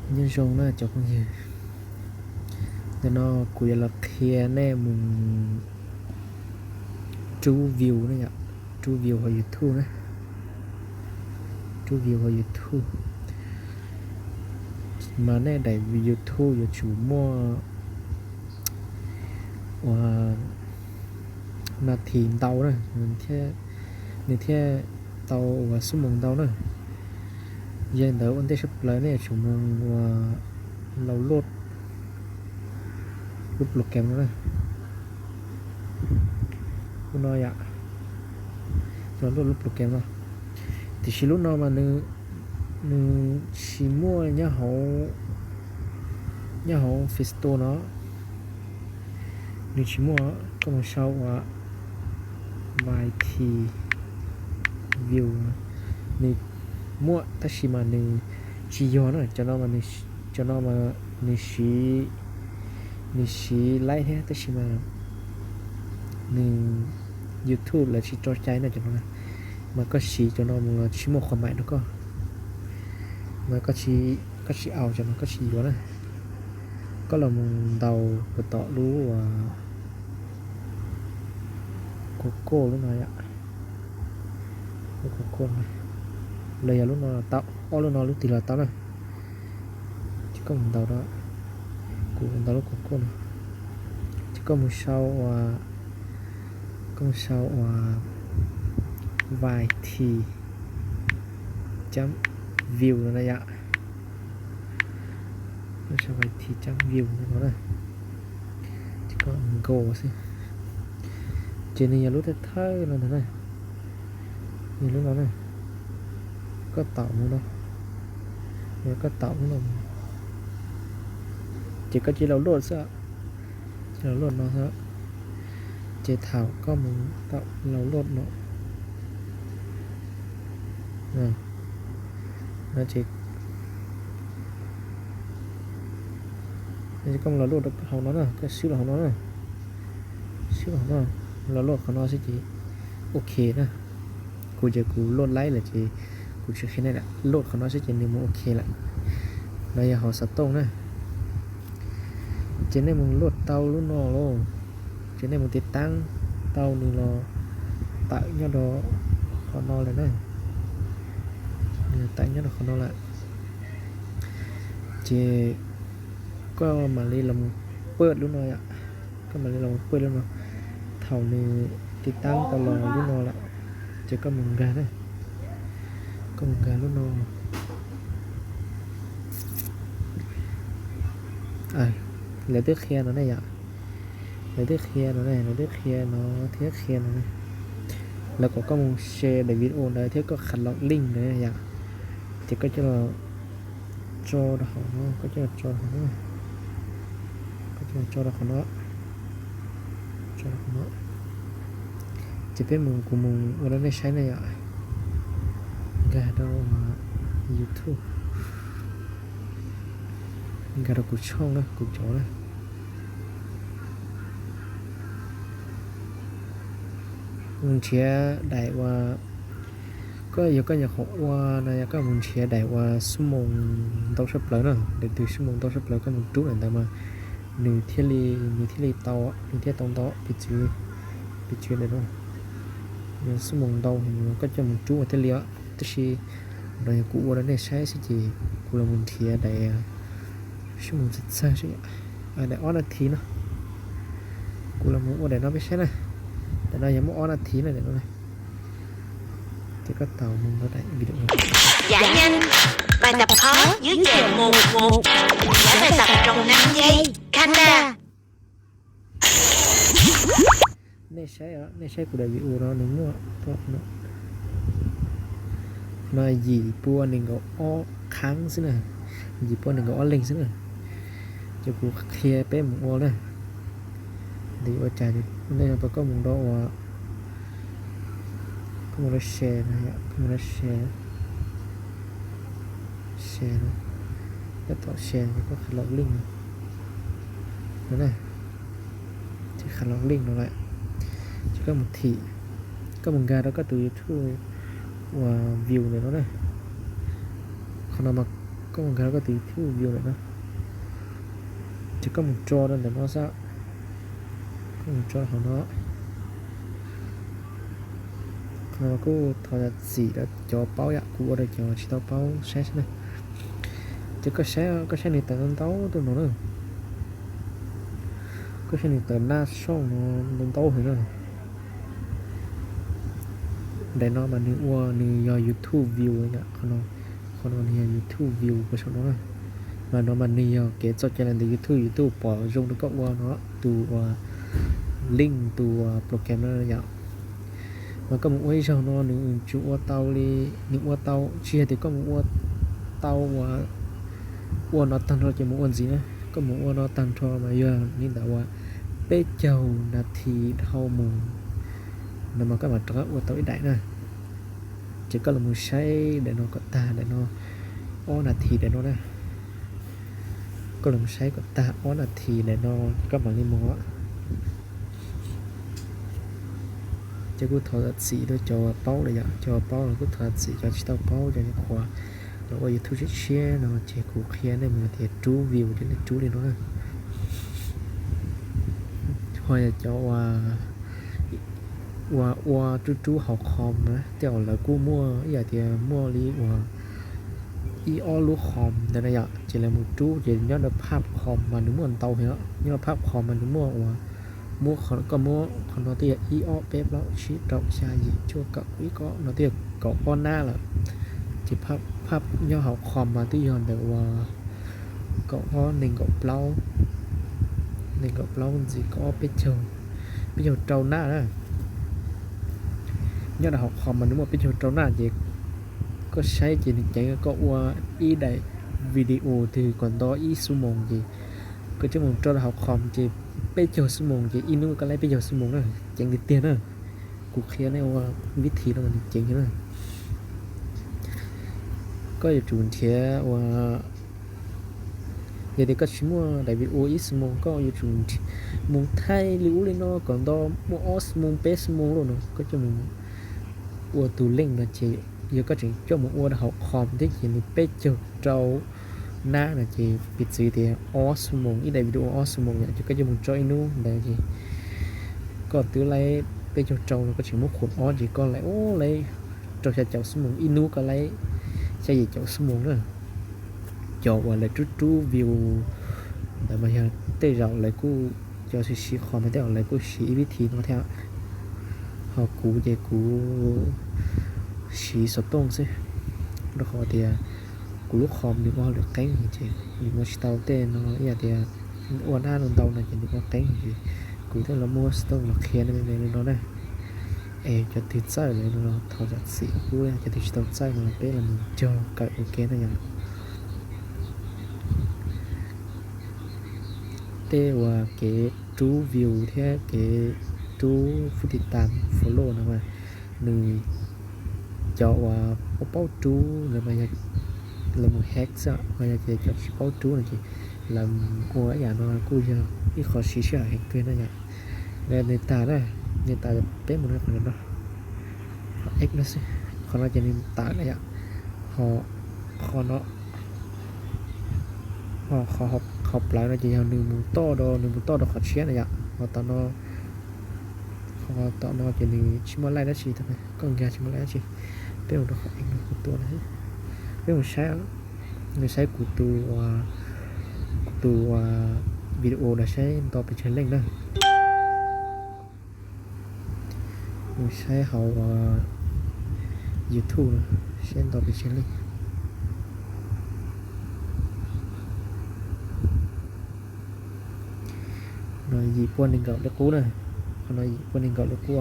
Nyob zoo na cov phooj ywg, ntawm no kuv yuav los qhia nej mus rub view na yom, rub view hauv YouTube na, rub view hauv YouTube. Mas nej daim YouTube yuav tsum muaj uas nas this ntau na, nws thiaj tau uas xuab moos ntau na. Yog li ntawd ua ntej tshaj plaws nej yuav tsum mus uas download lub program no na. Lub no yom, download lub program no. Tiam sis lub no mas nws tsis muaj nyob hauv Play Store no, nws tsis muaj. Koj mus sau uas Y T View, nws muaj tab sis mas nws tsis yog na. Cov no mas, cov no mas nws siv, nws siv laib thiab tab sis mas nws YouTube lawv tsis tso cai na cov no. Mas koj siv cov no mus los tsis muaj qhov maim rau koj. Mas koj tsis, koj tsis au cov no, koj tsis yuav na. Koj los mus ntaus puas tom lub uas Google lub no yom, lub Google no, los yog lub no tau, ob lub no lub twg los tau na. Ces koj mus ntaus, kuv ntaus lub Google no, ces koj mus sau uas, koj mus sau uas Y T chấm view no na yom. Koj sau Y T chấm view no na, ces koj go xwb. Ces nws yog lub thawj thawj no ntag na, yog lub no na. Koj taum mus no, koj taum mus no, ces koj cia li download xwb, cia li download no xwb. Ces thaum koj mus tau download no, no ces, no ces koj mus download hauv no na, koj swb los hauv no na, swb los hauv no, download qhov no xwb ces ok na. Kuv ces kuv load laib lawm ces kuv tsis qhia nej lawm, load qhov no xwb ces nws mus ok lawm. No yog hauv xov tooj na. Ces nej mus load tau lub no lauj, ces nej mus tiv taab tau nws los tawm nyob rau qhov no lawm na. Nws tawm nyob rau qhov no lawm. Ces koj mam li los mus paj lub no yom, koj mam li los mus paj lub no. Thaum nws tiv taab tau los lub no lawm, ces koj mus nkag na, koj mus nkag lub no. Lawv twb qhia no ne yom, lawv twb qhia no ne, lawv twb qhia no thiab qhia no ne. Lawv kom koj mus share daim video ntawd thiab koj khav los link ntawd yom. Ces koj coj los tso rau hauv no, koj coj los tso rau hauv no, koj coj los tso rau qhov no, tso rau qhov no. Ces peb mus, kuv mus ua rau nej saib na yom. Nkag rau YouTube, nkag rau kuv tshooj na, kuv cov na. Mus nrhiav daim uas, koj yog koj nyuam qhuav ua no yog koj mus nrhiav daim uas xuab moos ntau tshaj plaws na, daim twg xuab moos ntau tshaj plaws koj mus rub daim ntawd mas nws thiaj li, nws thiaj li tau, nws thiaj tau ntau piv txwv, piv txwv daim no. Xuab moos ntau koj coj mus rub mas thiaj li os. Tab sis no yog kuv ua rau nej saib xwb ces kuv los mus nrhiav daim xuab moos txawg txawg xwb, daim ob nas this no. Kuv los mus ua daim no peb saib na. Daim no yog muaj ob nas this na, daim no. Ces koj taum mus rau daim video. Giải nhanh. Bài tập khó dưới đề một một. Giải bài tập trong năm giây. Khanh đà. Nej saib, nej saib kuv daim video no nws muaj no yim pua nees nkaum ob khab xwb na, yim pua nees nkaum ob leeg xwb na. Ces kuv qhia peb mus ua na. Nws ua cas, nej tau koj mus rau uas, koj mus rau share no, koj mus rau share, share no, koj taum share ces koj khav los link no na, ces khav los link no lawm, ces koj mus thim, koj mus nkag rau koj tus YouTube uas view ntawm no na. Qhov no mas Koj mus nkag koj tus YouTube view lawm na, ces koj mus tso rau ntawm no xwb. Koj mus tso hauv no. Qhov no kuj thov zam txim rau cov paub yom, kuv ua rau cov tsis tau paub saib xwb na. Ces koj saib, koj saib nws tawm ntau ntau tuaj no na. Koj saib nws tawm naj soj no ntau ntau heev na. Daim no mas nws ua nws yog YouTube view yom, qhov no, qhov no nws yog YouTube view puas saum no na. Mas no mas nws yog kev txoj cai los ntawm YouTube, YouTube pom zoo rau koj ua no, tus uas link tus uas program no yom. Mas koj mus ua ib zaug no nws tsuas ua tau li, nws ua tau tsis yog tias koj mus ua tau uas ua no tag nrho ces mus ua ntxiv na. Koj mus ua no tag nrho mas yog li ntawm uas peb caug nas this dhau mus no mas koj mam rov qab ua tau ib daim na. Ces koj los mus saib daim no kom tag, daim no ob nas this daim no na. Koj los mus saib kom tag ob nas this daim no koj mam li mus. Ces kuj thov zam txim rau cov paub lawm yom, cov paub los kuj thov zam txim, cov tsis tau paub, cov nyuam qhuav los ua YouTube tshiab tshiab no ces kuv qhia nej mus tias rub view ces nej rub li no na. Ho yog cov uas ua rub rub hauv com na, tej zaum lawv kuj muaj ib yam tias muaj li uas ib ob lub com ntawd na yom, ces lawv mus rub ces nyob rau phab com mas nws muaj ntau heev, nyob rau phab com mas nws muaj uas muab, koj muab qhov no twb yog ib ob peb plaub tsib rau xya yim cuaj kaum ib, no twb yog kaum ob nab lawm. Ces phab nyob hauv com mas twb yog ntawm uas kaum ob nees nkaum plaub, nees nkaum plaub ntxiv kaum ob peb caug, peb caug rau nab na. Nyob rau hauv com mas nws muaj peb caug rau nab ces koj saib ces nws ceev koj ua ib daim video twg kom nto ib xuab moos ces koj coj mus rau hauv com ces peb caug xuab moos ces ib hnub koj laib peb caug xuab moos na, ceev tiag tiag na. Kuv qhia nej ua vib thim no mas nws ceev na. Koj yuav tsum nrhiav ua, yog tias koj tsis muaj daim video ib xuab moos koj yuav tsum mus thaij li ub li no kom nto muaj ob xuab moos peb xuab moos lawm no koj coj mus ua tus link no ces yog koj tseem coj mus ua rau hauv com thiab ces nws peb caug rau nab no ces piv txwv tias ob xuab moos, ib daim video ob xuab moos yom, ces koj coj mus tso ib hnub ntawd ces koj twb laib peb caug rau no, koj tseem muab khuam ob ces koj laib, laib rau xya caum xuab moos, ib hnub koj laib xya yim caum xuab moos na. Cov uas lawv rub rub view ntawd mas yog tej zaum lawv kuj, cov siv siv com mas tej zaum lawv kuj siv ib vib thim no thiab. Ho kuv ces kuv siv xov tooj xwb, rau qhov tias kuv lub com nws ua hauj lwm qeeb ces nws ua tsis tau tej no, ib yam tias ua nab ntau no ces nws ua qeeb ces kuv thiaj los muab xov tooj los qhia nej li no na. Es cov twg txawj lawm no los thov zam txim pub, cov twg tsis tau txawj no los peb los mus cog kawm ua ke na yom. Tej uas kev rub view thiab kev rub fub tis tas follow no mas nws, cov uas paub paub rub lawv mas yog lawv mus hack xwb, ho yog tias cov tsis paub rub no ces lawv ua ib yam no kuj yog ib qho siv sij hawm heev kawg na yom. Nws tas na, nws tas peb mus no, qhov no, qhov X no xwb, qhov no ces nws tawm na yom. Ho qhov no, ho qhov plawv no ces yog nws mus toj rau, nws mus toj rau qhov tshiab na yom. Ho tom no, ho tom no ces nws tsis muaj laij dab tsi, koj nkag tsis muaj laij dab tsi. Peb mus rau qhov X no kuv tua na, peb mus saib, nws saib kuv tus, kuv tus video no saib nto pes tsawg leej na. Mus saib hauv YouTube no, saib nto pes tsawg leej. No yim pua nees nkaum li qub na, qhov no yim pua nees nkaum li qub.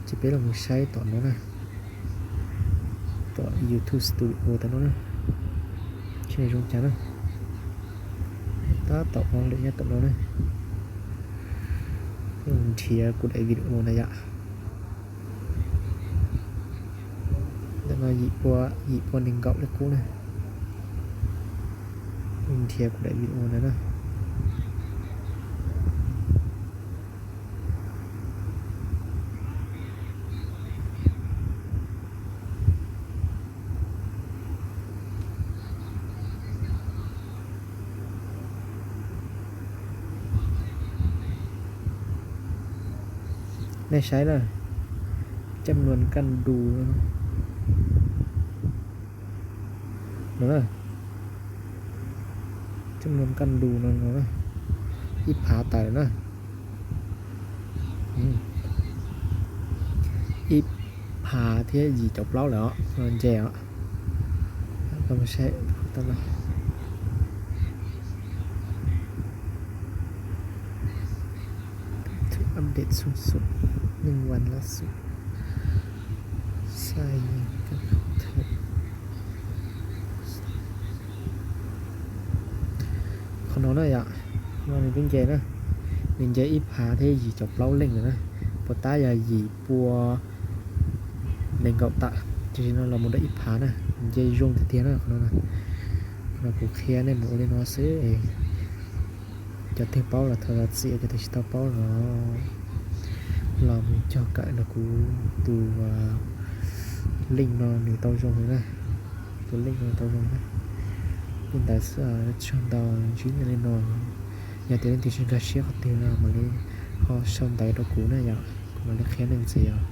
Ces peb los mus saib tom no na, tom YouTube Studio tom no na, saib zoo cas na. Tab tom ua lawm nyob tom no na. Nrhiav kuv daim video na yom. Ntawm no yim pua, yim pua nees nkaum li qub na. Nrhiav kuv daim video ntawd na. Nej saib na, cam nuam kaj du no, cam nuam kaj du no, ib phav tawm na, ib phav thiab yim caum plaub lawm os, nce os. Update xoo xum neej vas lab xum. Qhov no na yom, no nws twb nce na, nws nce ib phav thiab yim caum plaub leej lawm na, puas tab yog yim pua nees nkaum tawm, tiam sis no los mus rau ib phav na, nce zoo tiag tiag na qhov no. Qhov no kuv qhia nej mus ua li no xwb, cov twg paub los thov zam txim, cov twg tsis tau paub los, los mus cog kawm nrog kuv tus link no nws tau zoo na, tus link no tau zoo na. Li ntawd xwb, tsaug ntau, ntsib nej li no. Yog tias leej twg tsis nkag siab qhov twg no mam li ho sau ntawv rau kuv na yom, kuv mam li qhia nej ntxiv os.